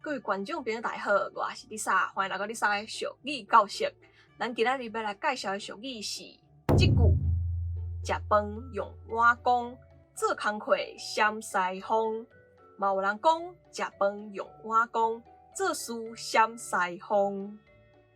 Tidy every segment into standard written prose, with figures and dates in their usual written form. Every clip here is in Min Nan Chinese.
各位觀眾朋友，大家好，我是麗莎，歡迎來到麗莎的俗語教室。咱今仔日欲來介紹的俗語是這句：食飯用碗公，做工課閃西風。嘛有人講，食飯用碗公，做事閃西風。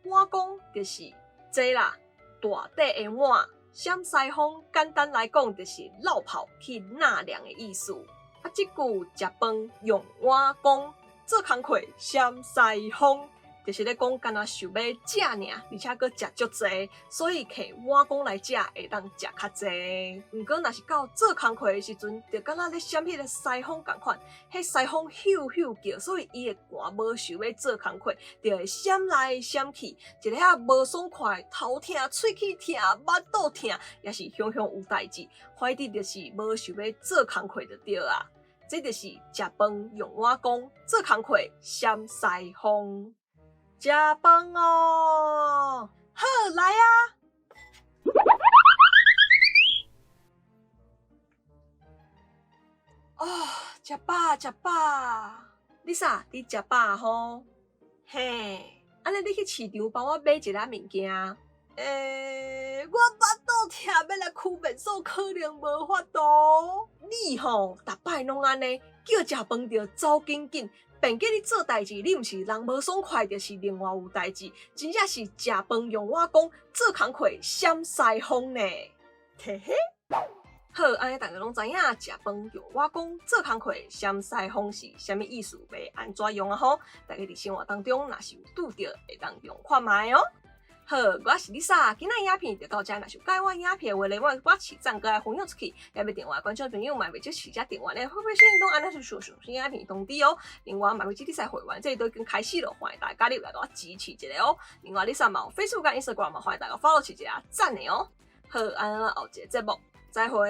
碗公就是這啦，大塊的碗。閃西風，簡單來講就是落跑去納涼的意思。啊，這句食飯用碗公，做工課閃西風，就是咧講干焦想欲食爾，而且閣食足濟，所以摕碗公來食會當食較濟。毋過若是到做工課的時陣，就敢若咧閃彼个西風仝款，彼西風咻咻叫，所以伊會寒無想欲做工課，就會閃來閃去，一个遐無爽快，頭疼、喙齒疼、腹肚疼，抑是雄雄有代誌，反正就是無想欲做工課就對啊。這就是食飯用碗公，做工課閃西風。食飯哦，好來啊！哦，食飽食飽，麗莎，你食飽吼？嘿，按呢你去市場幫我買一下物件。欸，我腹肚疼，欲來驅便所可能無法度。你吼，逐擺攏按呢，叫食飯就走緊緊，便叫你做代誌，你毋是人無爽快，就是另外有代誌，真正是食飯用碗公，做工課閃西風呢。嘿嘿，好，按呢大家攏知影，食飯用碗公，做工課閃西風是啥物意思，欲按怎用啊吼？大家佇生活當中若是有拄著，會當用看覓哦。好，我是麗莎，今仔影片就到這，若是有佮意我影片的話咧，我我起讚閣愛分享出去，猶未訂閱觀眾朋友嘛袂記起遮訂閱咧，會不會先動按那是小小新影片通知哦。另外，嘛袂記麗莎會員這都已經開始了，歡迎大家加入來給我支持一下哦。另外，麗莎嘛有 Facebook 佮 Instagram 嘛，歡迎大家 follow 起一下讚的哦。好，按呢後一個節目再會。